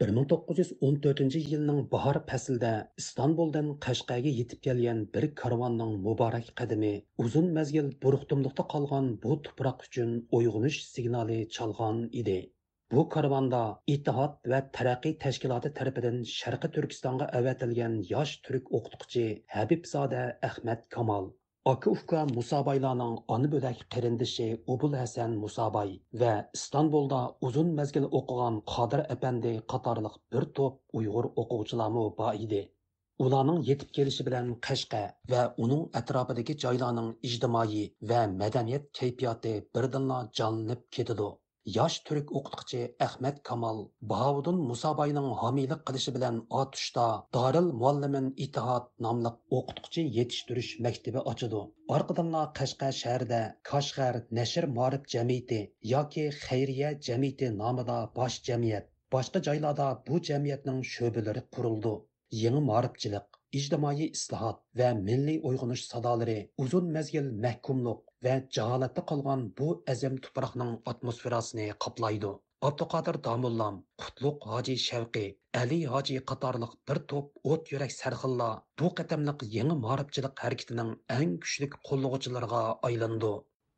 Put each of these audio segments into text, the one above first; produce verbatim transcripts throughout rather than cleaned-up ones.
بىر مىڭ توققۇز يۈز ئون تۆتىنچى يىلنىڭ باھار پەسلىدە ئىستانبۇلدىن قەشقەرگە يېتىپ كەلگەن بىر كارۋاننىڭ مۇبارەك قەدىمى ئۇزۇن مەزگىل بۇرۇقتۇملۇقتا قالغان بۇ تۇپراق ئۈچۈن ئويغىنىش سىگنالى چالغان ئىدى. بۇ كارۋاندا ئىتتىھاد ۋە تەرەققىي تەشكىلاتى تەرىپىدىن شەرقىي تۈركىستانغا ئەۋەتىلگەن ياش تۈرك ئوقۇتقۇچى ھەبىبزادە ئەخمەت كامال، ئاكا-ئۇكا مۇسابايلارنىڭ ئانا بۆلەك قېرىندىشى ئوبۇلھەسەن مۇساباي ۋە ئىستانبۇلدا ئۇزۇن مەزگىل ئوقۇغان قادىر ئەپەندى قاتارلىق بىر توپ ئۇيغۇر ئوقۇغۇچىلارمۇ بار ئىدى. ئۇلارنىڭ يېتىپ كېلىشى بىلەن قەشقەر ۋە ئۇنىڭ ئەتراپىدىكى جايلارنىڭ ئىجتىمائىي ۋە مەدەنىيەت كەيپىياتى بىردىنلا جانلىنىپ كېتىدۇ. ياش تۈرك ئوقۇتقۇچى ئەخمەت كامال باھاۋۇدۇن مۇساباينىڭ ھامىيلىق قىلىشى بىلەن ئاتۇشتا دارىل مۇئەللىمىن ئىتتىھاد ناملىق ئوقۇتقۇچى يېتىشتۈرۈش مەكتىپى ئاچىدۇ. ئارقىدىنلا قەشقەر شەھىرىدە كاشغەر نەشر مائارىپ جەمئىيىتى ياكى خەيرىيە جەمئىيىتى نامىدا باش جەمئىيەت، باشقا جايلاردا بۇ جەمئىيەتنىڭ شۆبىلىرى قۇرۇلىدۇ. يېڭى مائارىپچىلىق، ئىجتىمائىي ئىسلاھات ۋە مىللىي ئويغىنىش سادالىرى ئۇزۇن مەزگىل مەھكۇملۇق ۋە جاھالەتتە قالغان بۇ ئەزىم تۇپراقنىڭ ئاتموسفېراسىنى قاپلايدۇ. ئابدۇقادىر داموللام، قۇتلۇق ھاجى شەۋقى، ئەلى ھاجى قاتارلىق بىر توپ ئوت يۈرەك سەرخىللار بۇ قېتىملىق يېڭى مائارىپچىلىق ھەرىكىتىنىڭ ئەڭ كۈچلۈك قوللىغۇچىلىرىغا ئايلىنىدۇ.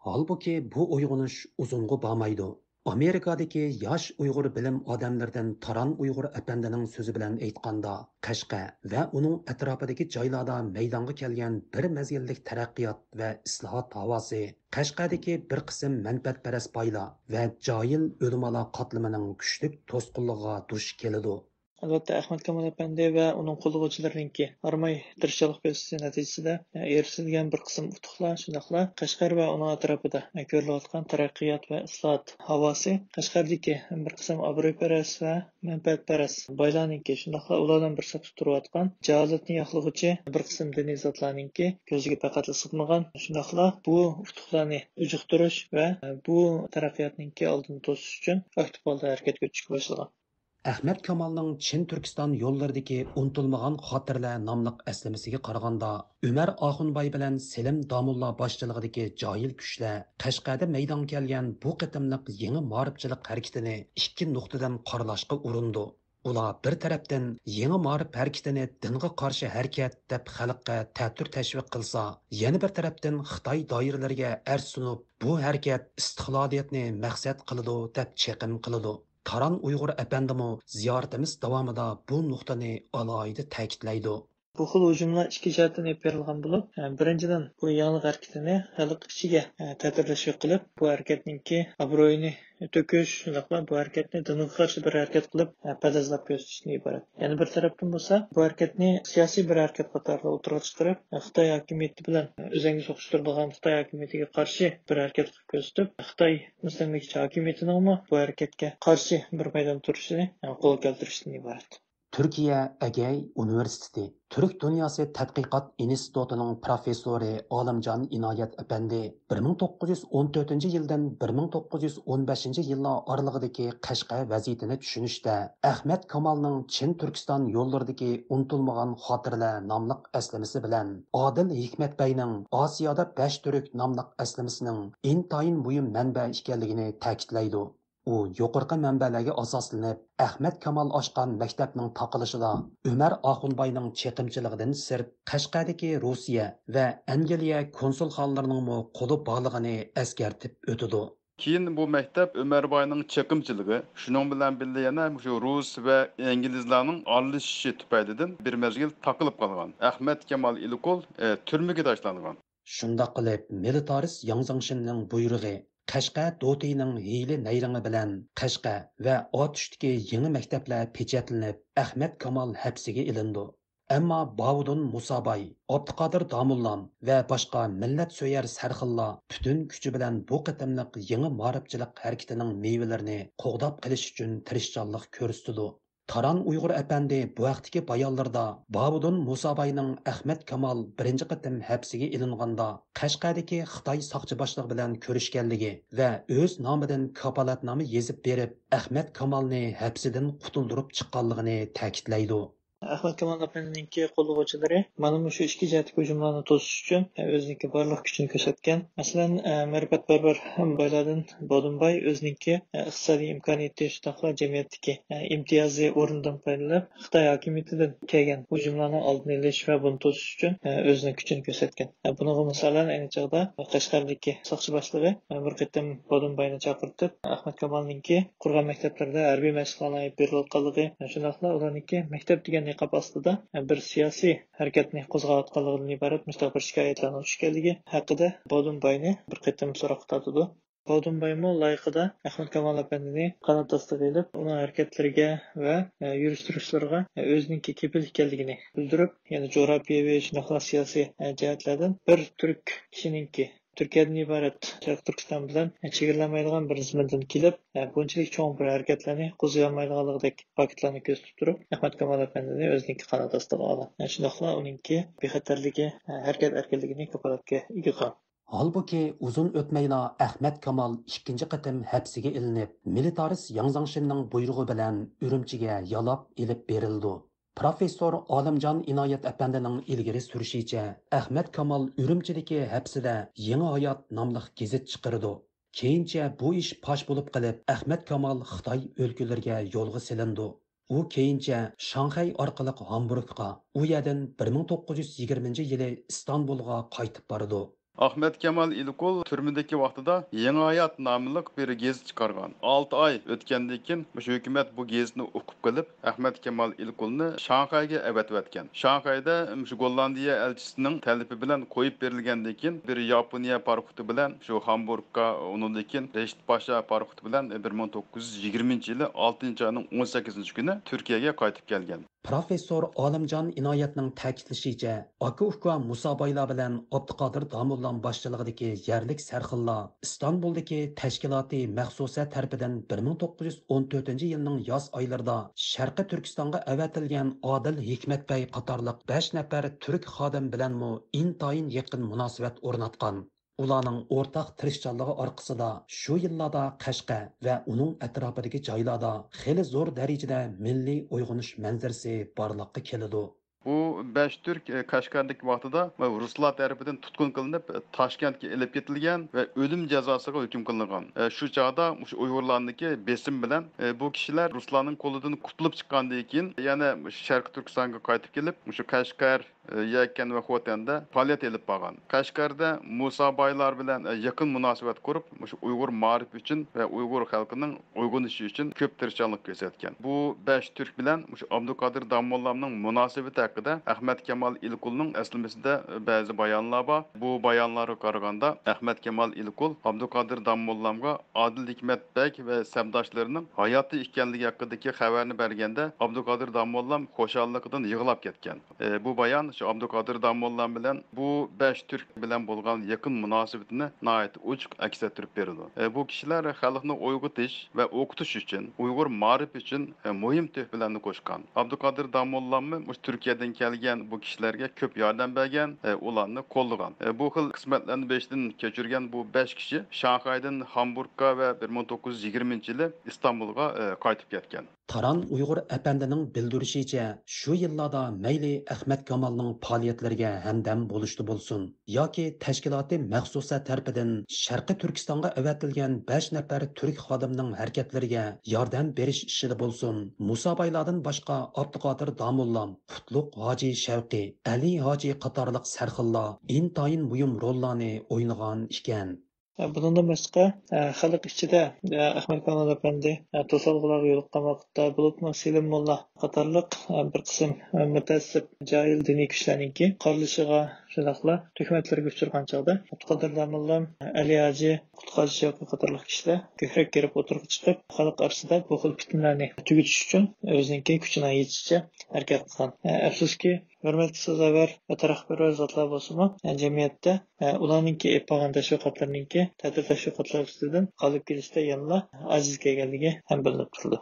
ھالبۇكى، بۇ ئويغىنىش ئۇزۇنغا بارمايدۇ. ئامېرىكادىكى ياش ئۇيغۇر بىلىم ئادەملىرىدىن تاران ئۇيغۇر ئەپەندىنىڭ سۆزى بىلەن ئېيتقاندا، قەشقەر ۋە ئۇنىڭ ئەتراپىدىكى جايلاردا مەيدانغا كەلگەن بىر مەزگىللىك تەرەققىيات ۋە ئىسلاھات ھاۋاسى قەشقەردىكى بىر قىسىم مەنپەئەتپەرەس بايلار ۋە جاھىل ئۆلىمالار قاتلىمىنىڭ كۈچلۈك توسقۇنلۇقىغا دۇچ كېلىدۇ. ئەلۋەتتە، ئەخمەت كامال ئەپەندى ۋە ئۇنىڭ قوللىغۇچىلىرىنىڭكى ئارماي تىرىشچانلىق كۆرسىتىشى نەتىجىسىدە ئېرىشىلگەن بىر قىسىم ئۇتۇقلار، شۇنداقلا قەشقەر ۋە ئۇنىڭ ئەتراپىدا كۆرۈلۈۋاتقان تەرەققىيات ۋە ئىسلاھات ھاۋاسى قەشقەردىكى بىر قىسىم ئابرۇيپەرەس ۋە مەنپەئەتپەرەس بايلارنىڭكى، شۇنداقلا ئۇلاردىن بىر سەپتە تۇرۇۋاتقان جاھالەتنى ياقلىغۇچى بىر قىسىم دىنىي زاتلارنىڭكى كۆزىگە پەقەتلا سىغمىغان، شۇنداقلا بۇ ئۇتۇقلارنى ئۇجۇقتۇرۇش ۋە بۇ تەرەققىياتنىڭكى ئالدىنى توسۇش ئۈچۈن ئاكتىپ ھالدا ھەرىكەتكە ئۆتۈشكە باشلىغان. ئەخمەت كامالنىڭ چىن تۈركىستان يوللىرىدىكى ئۇنتۇلمىغان خاتىرىلەر ناملىق ئەسلىمىسىگە قارىغاندا، ئۆمەر ئاخۇنباي بىلەن سېلىم داموللا باشچىلىقىدىكى جاھىل كۈچلەر قەشقەردە مەيدانغا كەلگەن بۇ قېتىملىق يېڭى مائارىپچىلىق ھەرىكىتىنى ئىككى نۇقتىدىن قارىلاشقا ئۇرۇنىدۇ. ئۇلار بىر تەرەپتىن يېڭى مائارىپ ھەرىكىتىنى دىنغا قارشى ھەرىكەت دەپ خەلققە تەتۈر تەشۋىق قىلسا، يەنە بىر تەرەپتىن خىتاي دائىرىلىرىگە ئەرز سۇنۇپ، بۇ ھەرىكەت ئىستىقلالىيەتنى مەقسەت قىلىدۇ دەپ چېقىم قىلىدۇ. تاران ئۇيغۇر ئەپەندىمۇ زىيارىتىمىز داۋامىدا بۇ نۇقتىنى ئالاھىدە تەكىتلەيدۇ. بۇ خىل ھۇجۇملار ئىككى جەھەتتىن ئېلىپ بېرىلغان بولۇپ، بىرىنچىدىن، بۇ يېڭىلىق ھەرىكىتىنى خەلق ئىچىگە تەتۈرلەشۋەك قىلىپ، بۇ ھەرىكەتنىڭكى ئابرۇيىنى تۆكۈش، شۇنداقلا بۇ ھەرىكەتنى دىنغا قارشى بىر ھەرىكەت قىلىپ پەرەزلەپ كۆرسىتىشتىن ئىبارەت. يەنە بىر تەرەپتىن بولسا، بۇ ھەرىكەتنى سىياسىي بىر ھەرىكەت قاتارىدا ئوتتۇرىغا چىقىرىپ، خىتاي ھاكىمىيىتى بىلەن ئۆزەڭگە سوقۇشتۇرىدىغان خىتاي ھاكىمىيىتىگە قارشى بىر ھەرىكەت قىلىپ كۆرسىتىپ، خىتاي مۇستەملىكىچى ھاكىمىيىتىنىڭمۇ بۇ ھەرىكەتكە قارشى بىر مەيداندا تۇرۇشىنى قولغا كەلتۈرۈشتىن ئىبارەت. تۈركىيە ئەگەي ئۇنىۋېرسىتېتى تۈرك دۇنياسى تەتقىقات ئىنستىتۇتىنىڭ پروفېسسورى ئالىمجان ئىنايەت ئەپەندى بىر مىڭ توققۇز يۈز ئون تۆتىنچى يىلدىن بىر مىڭ توققۇز يۈز ئون بەشىنچى يىللار ئارىلىقىدىكى قەشقەر ۋەزىيىتىنى چۈشىنىشتە ئەخمەت كامالنىڭ چىن تۈركىستان يوللىرىدىكى ئۇنتۇلمىغان خاتىرىلەر ناملىق ئەسلىمىسى بىلەن ئادىل ھېكمەتبەينىڭ ئاسىيادا بەش تۈرك ناملىق ئەسلىمىسىنىڭ ئىنتايىن مۇھىم مەنبە ئىكەنلىكىنى تەكىتلەيدۇ. ئۇ يۇقىرىقى مەنبەلەرگە ئاساسلىنىپ، ئەخمەت كامال ئاچقان مەكتەپنىڭ تاقىلىشىدا ئۆمەر ئاخۇنباينىڭ چېقىمچىلىقىدىن سىرت، قەشقەردىكى روسىيە ۋە ئەنگلىيە كونسۇلخانىلىرىنىڭمۇ قولى بارلىقىنى ئەسكەرتىپ ئۆتىدۇ. كېيىن بۇ مەكتەپ ئۆمەرباينىڭ چېقىمچىلىقى، شۇنىڭ بىلەن بىللە يەنە مۇشۇ رۇس ۋە ئىنگلىزلارنىڭ ئارىلىشىشى تۈپەيلىدىن بىر مەزگىل تاقىلىپ قالغان. ئەخمەت كامال ئىلكۇل، ئە، تۈرمىگە تاشلانغان. شۇنداق قىلىپ، مىلىتارىست ياڭ زاڭشىننىڭ بۇيرۇقى، قەشقەر دوتىنىڭ ھىيلە نەيرىڭى بىلەن قەشقەر ۋە ئاتۇشتىكى يېڭى مەكتەپلەر پېچەتلىنىپ، ئەخمەت كامال ھەپسىگە ئېلىنىدۇ. ئەمما باۋۇدۇن مۇساباي، ئابدۇقادىر داموللام ۋە باشقا مىللەتسۆيەر سەرخىللار پۈتۈن كۈچى بىلەن بۇ قېتىملىق يېڭى مائارىپچىلىق ھەرىكىتىنىڭ مېۋىلىرىنى قوغداپ قېلىش ئۈچۈن تىرىشچانلىق كۆرسىتىدۇ. تاران ئۇيغۇر ئەپەندى بۇ ھەقتىكى بايانلىرىدا باۋۇدۇن مۇساباينىڭ ئەخمەت كامال بىرىنچى قېتىم ھەپسىگە ئېلىنغاندا، قەشقەردىكى خىتاي ساقچى باشلىقى بىلەن كۆرۈشكەنلىكى ۋە ئۆز نامىدىن كاپالەتنامە يېزىپ بېرىپ، ئەخمەت كامالنى ھەپسىدىن قۇتۇلدۇرۇپ چىققانلىقىنى تەكىتلەيدۇ. ئەخمەت كامال ئەپەندىنىڭكى قوللىغۇچىلىرى مانا مۇشۇ ئىككى جەھەتتىكى ھۇجۇملارنى توسۇش ئۈچۈن ئۆزىنىڭكى بارلىق كۈچىنى كۆرسەتكەن. مەسىلەن، مەرىپەتپەرۋەر بايلاردىن بادۇمباي ئۆزىنىڭكى ئىقتىسادىي ئىمكانىيىتى، شۇنداقلا جەمئىيەتتىكى ئىمتىيازىي ئورنىدىن پايدىلىنىپ، خىتاي ھاكىمىيىتىدىن كەلگەن ھۇجۇملارنىڭ ئالدىنى ئېلىش ۋە بۇنى توسۇش ئۈچۈن ئۆزىنىڭ كۈچىنى كۆرسەتكەن. بۇنىڭغا مىسالەن، ئەينى چاغدا قەشقەردىكى ساقچى باشلىقى بىر قېتىم بادۇمباينى چاقىرتىپ، ئەخمەت كامالنىڭكى قۇرغان مەكتەپلەردە ھەربىي مەشىق ئېلىپ بېرىلىۋاتقانلىقى، شۇنداقلا ئۇلارنىڭكى مەكتەپ دېگەن نىقاب ئاستىدا بىر سىياسىي ھەرىكەتنى قوزغاۋاتقانلىقىدىن ئىبارەت مۇشۇنداق بىر شىكايەتلەرنىڭ چۈشكەنلىكى ھەققىدە بادۇمباينى بىر قېتىم سوراققا تارتىدۇ. بادۇمبايمۇ لايىقىدا ئەخمەت كامال ئەپەندىنى قانات ئاستىغا ئېلىپ، ئۇنىڭ ھەرىكەتلىرىگە ۋە يۈرۈش-تۇرۇشلىرىغا ئۆزىنىڭكى كېپىل ئىكەنلىكىنى بىلدۈرۈپ، يەنى جۇغراپىيەۋى شۇنداقلا سىياسىي جەھەتلەردىن بىر تۈرك كىشىنىڭكى تۈركىيەدىن ئىبارەت شەرقىي تۈركىستان بىلەن چېگرىلەنمەيدىغان بىر زېمىندىن كېلىپ، بۇنچىلىك چوڭ بىر ھەرىكەتلەرنى قوزغىيالمايدىغانلىقىدەك پاكىتلارنى كۆرسىتىپ تۇرۇپ، ئەخمەت كامال ئەپەندىنى ئۆزىنىڭكى قانات ئاستىغا ئالغان. شۇنداقلا ئۇنىڭكى بىخەتەرلىكى، ھەرىكەت ئەركىنلىكىنى كاپالەتكە ئىگە قىلغان. ھالبۇكى، ئۇزۇن ئۆتمەيلا ئەخمەت كامال ئىككىنچى قېتىم ھەپسىگە ئېلىنىپ، مىلىتارىست ياڭ زاڭشىننىڭ بۇيرۇقى بىلەن ئۈرۈمچىگە يالاپ ئېلىپ بېرىلىدۇ. پروفېسسور ئالىمجان ئىنايەت ئەپەندىنىڭ ئىلگىرى سۈرۈشىچە، ئەخمەت كامال ئۈرۈمچىدىكى ھەپسىدە يېڭى ھايات ناملىق گېزىت چىقىرىدۇ. كېيىنچە بۇ ئىش پاش بولۇپ قېلىپ، ئەخمەت كامال خىتاي ئۆلكىلىرىگە يولغا سېلىنىدۇ. ئۇ كېيىنچە شاڭخەي ئارقىلىق ھامبۇرگقا، ئۇ يەردىن بىر مىڭ توققۇز يۈز يىگىرمىنچى يىلى ئىستانبۇلغا قايتىپ بارىدۇ. ئەخمەت كامال ئىلكۇل تۈرمىدىكى ۋاقتىدا يېڭى ھايات ناملىق بىر گېزىت چىقارغان. ئالتە ئاي ئۆتكەندىن كېيىن مۇشۇ ھۆكۈمەت بۇ گېزىتنى ئوقۇپ قېلىپ، ئەخمەت كامال ئىلكۇلنى شاڭخەيگە ئەۋەتىۋەتكەن. شاڭخەيدە مۇشۇ گوللاندىيە ئەلچىسىنىڭ تەلىپى بىلەن قويۇپ بېرىلگەندىن كېيىن، بىر ياپونىيە پاراخوتى بىلەن شۇ ھامبۇرگقا، ئۇنىڭدىن كېيىن رەشىت پاشا پاراخوتى بىلەن بىر مىڭ توققۇز يۈز يىگىرمىنچى يىلى ئالتىنچى ئاينىڭ ئون سەككىزىنچى كۈنى تۈركىيەگە قايتىپ كەلگەن. پروفېسسور ئالىمجان ئىنايەتنىڭ تەكىتلىشىچە، ئاكا-ئۇكا مۇسابايلار بىلەن ئابدۇقادىر داموللام باشچىلىقىدىكى يەرلىك سەرخىللار ئىستانبۇلدىكى تەشكىلاتى مەخسۇسە تەرىپىدىن بىر مىڭ توققۇز يۈز ئون تۆتىنچى يىلنىڭ ياز ئايلىرىدا شەرقىي تۈركىستانغا ئەۋەتىلگەن ئادىل ھېكمەت بەگ قاتارلىق بەش نەپەر تۈرك خادىم بىلەنمۇ ئىنتايىن يېقىن مۇناسىۋەت ئورناتقان. ئۇلارنىڭ ئورتاق تىرىشچانلىقى ئارقىسىدا شۇ يىللاردا قەشقەر ۋە ئۇنىڭ ئەتراپىدىكى جايلاردا خېلى زور دەرىجىدە مىللىي ئويغىنىش مەنزىرىسى بارلىققا كېلىدۇ. بۇ بەش تۈرك، ئە، قەشقەردىكى ۋاقتىدا رۇسلار تەرىپىدىن تۇتقۇن قىلىنىپ، تاشكەنتكە ئېلىپ كېتىلگەن ۋە ئۆلۈم جازاسىغا ھۆكۈم قىلىنغان. ئە، شۇ چاغدا مۇشۇ ئۇيغۇرلارنىڭكى بېسىمى بىلەن، ئە، بۇ كىشىلەر رۇسلارنىڭ قولىدىن قۇتۇلۇپ چىققاندىن كېيىن، يەنە مۇشۇ شەرقىي تۈركىستانغا قايتىپ كېلىپ، مۇشۇ قەشقەر، يەكەن ۋە خوتەندە پائالىيەت ئېلىپ بارغان. قەشقەردە مۇسا بايلار بىلەن يېقىن مۇناسىۋەت قۇرۇپ، مۇشۇ ئۇيغۇر مائارىپى ئۈچۈن ۋە ئۇيغۇر خەلقىنىڭ ئويغىنىشى ئۈچۈن كۆپ تىرىشچانلىق كۆرسەتكەن. بۇ بەش تۈرك بىلەن مۇشۇ ئابدۇقادىر داموللامنىڭ مۇناسىۋىتى ھەققىدە ئەخمەت كامال ئىلكۇلنىڭ ئەسلىمىسىدە بەزى بايانلار بار. بۇ بايانلارغا قارىغاندا، ئەخمەت كامال ئىلكۇل ئابدۇقادىر داموللامغا ئادىل ھېكمەت بەگ ۋە سەپداشلىرىنىڭ ھاياتى ئىكەنلىكى ھەققىدىكى خەۋەرنى بەرگەندە، ئابدۇقادىر داموللام خۇشاللىقىدىن يىغلاپ كەتكەن. ئى، بۇ بايان شۇ ئابدۇقادىر داموللام بىلەن بۇ بەش تۈرك بىلەن بولغان يېقىن مۇناسىۋىتىنى ناھايىتى ئوچۇق ئەكس ئەتتۈرۈپ بېرىدۇ. ئى، بۇ كىشىلەر خەلقنى ئويغىتىش ۋە ئوقۇتۇش ئۈچۈن، ئۇيغۇر مائارىپى ئۈچۈن، ئى، مۇھىم تۆھپىلەرنى قوشقان. ئابدۇقادىر داموللاممۇ مۇشۇ تۈركىيەدىن كەلگەن بۇ كىشىلەرگە كۆپ ياردەم بەرگەن، ئى، ئۇلارنى قوللىغان. ئى، بۇ خىل قىسمەتلەرنى بېشىدىن كەچۈرگەن بۇ بەش كىشى شاڭخەيدىن ھامبۇرگقا ۋە بىر مىڭ توققۇز يۈز يىگىرمىنچى يىلى ئىستانبۇلغا، ئى، قايتىپ كەتكەن. تاران ئۇيغۇر ئەپەندىنىڭ بىلدۈرۈشىچە، شۇ يىللاردا مەيلى ئەخمەت كامالنىڭ پائالىيەتلىرىگە ھەمدەم بولۇشتا بولسۇن ياكى تەشكىلاتى مەخسۇسە تەرىپىدىن شەرقىي تۈركىستانغا ئەۋەتىلگەن بەش نەپەر تۈرك خادىمنىڭ ھەرىكەتلىرىگە ياردەم بېرىش ئىشىدا بولسۇن، مۇسا بايلاردىن باشقا ئابدۇقادىر داموللام، قۇتلۇق ھاجى شەۋقى، ئەلى ھاجى قاتارلىق سەرخىللار ئىنتايىن مۇھىم روللارنى ئوينىغان ئىكەن. بۇنىڭدىن باشقا، خەلق ئىچىدە ئەخمەت كامال ئەپەندى توسالغۇلارغا يولۇققان ۋاقىتتا، بولۇپمۇ سېلىم موللا قاتارلىق بىر قىسىم مۇتەئەسسىپ، جاھىل دىنىي كۈچلەرنىڭكى قارىلىشىغا، شۇنداقلا تۆھمەتلىرىگە ئۇچرىغان چاغدا، ئابدۇقادىر داموللام، ئەلى ھاجى، قۇتلۇق ھاجى شەۋقى قاتارلىق كىشىلەر كۆكرەك كېرىپ ئوتتۇرىغا چىقىپ، خەلق ئارىسىدا بۇ خىل پىتنىلەرنى تۈگىتىش ئۈچۈن ئۆزىنىڭكى كۈچىنىڭ يېتىشىچە ھەرىكەت قىلغان. ئەپسۇسكى، ھۆرمەتكە سازاۋەر ۋە تەرەققىيپەرۋەر زاتلار بولسىمۇ، جەمئىيەتتە ئۇلارنىڭكى ئېلىپ بارغان تەشۋىقاتلىرىنىڭكى تەتۈر تەشۋىقاتلار ئۈستىدىن غالىب كېلىشتە يەنىلا ئاجىز كەلگەنلىكى ھەم بىلىنىپ تۇرىدۇ.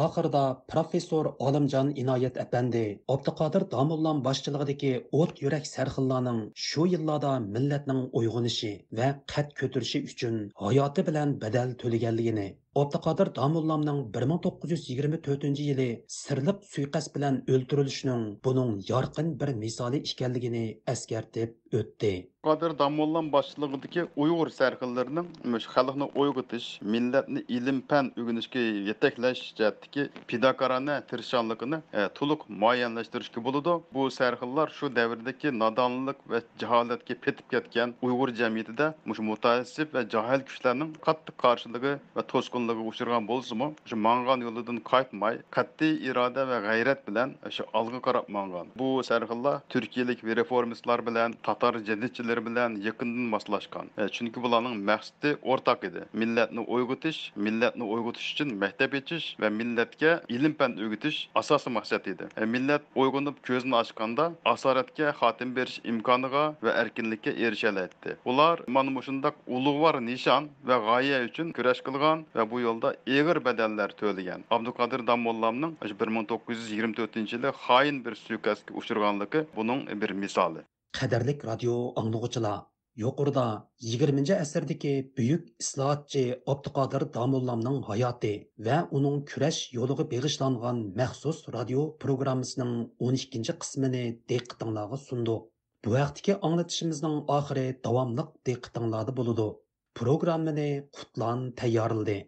ئاخىرىدا پروفېسسور ئالىمجان ئىنايەت ئەپەندى ئابدۇقادىر داموللام باشچىلىقىدىكى ئوت يۈرەك سەرخىللارنىڭ شۇ يىللاردا مىللەتنىڭ ئويغىنىشى ۋە قەد كۆتۈرۈشى ئۈچۈن ھاياتى بىلەن بەدەل تۆلىگەنلىكىنى، ئابدۇقادىر داموللامنىڭ بىر مىڭ توققۇز يۈز يىگىرمە تۆتىنچى يىلى سىرلىق سۇيىقەست بىلەن ئۆلتۈرۈلۈشىنىڭ بۇنىڭ يارقىن بىر مىسالى ئىكەنلىكىنى ئەسكەرتىپ ئۆتتى. قادىر داموللام باشچىلىقىدىكى ئۇيغۇر سەرخىللىرىنىڭ مۇشۇ خەلقنى ئويغىتىش، مىللەتنى ئىلىم-پەن ئۆگىنىشكە يېتەكلەش جەھەتتىكى پىداكارانە تىرىشچانلىقىنى، ئە، تولۇق مۇئەييەنلەشتۈرۈشكە بولىدۇ. بۇ سەرخىللار شۇ دەۋردىكى نادانلىق ۋە جاھالەتكە پېتىپ كەتكەن ئۇيغۇر جەمئىيىتىدە مۇشۇ مۇتەئەسسىپ ۋە جاھىل كۈچلەرنىڭ قاتتىق قارشىلىقى ۋە توسقۇنلۇقىغا ئۇچرىغان بولسىمۇ، شۇ ماڭغان يولىدىن قايتماي، قەتئىي ئىرادە ۋە غەيرەت بىلەن شۇ ئالغا قاراپ ماڭغان. بۇ سەرخىللار تۈركىيەلىك رېفورمىستلار بىلەن، تاتار جەدىدچىلىرى بىلەن يېقىندىن ماسلاشقان. ئە، چۈنكى بۇلارنىڭ مەقسىتى ئورتاق ئىدى. مىللەتنى ئويغىتىش، مىللەتنى ئويغىتىش ئۈچۈن مەكتەپ ئېچىش ۋە مىللەتكە ئىلىم-پەن ئۆگىتىش ئاساسىي مەقسەت ئىدى. ئە، مىللەت ئويغىنىپ كۆزىنى ئاچقاندا، ئاسارەتكە خاتىمە بېرىش ئىمكانىغا ۋە ئەركىنلىككە ئېرىشەلەيتتى. ئۇلار مانا مۇشۇنداق ئۇلۇغۋار نىشان ۋە غايە ئۈچۈن كۈرەش قىلغان ۋە بۇ يولدا ئېغىر بەدەللەر تۆلىگەن. ئابدۇقادىر داموللامنىڭ شۇ بىر مىڭ توققۇز يۈز يىگىرمە تۆتىنچى يىلى خائىن بىر سۇيىقەستكە ئۇچرىغانلىقى بۇنىڭ بىر مىسالى. قەدىرلىك رادىيو ئاڭلىغۇچىلار، يۇقىرىدا يىگىرمىنچى ئەسىردىكى بۈيۈك ئىسلاھاتچى ئابدۇقادىر داموللامنىڭ ھاياتى ۋە ئۇنىڭ كۈرەش يولىغا بېغىشلانغان مەخسۇس رادىيو پروگراممىسىنىڭ ئون ئىككىنچى قىسمىنى دىققىتىڭلارغا سۇندۇق. بۇ ھەقتىكى ئاڭلىتىشىمىزنىڭ ئاخىرى داۋاملىق دىققىتىڭلاردا بولىدۇ. پروگراممىنى قۇتلان تەييارلىدى.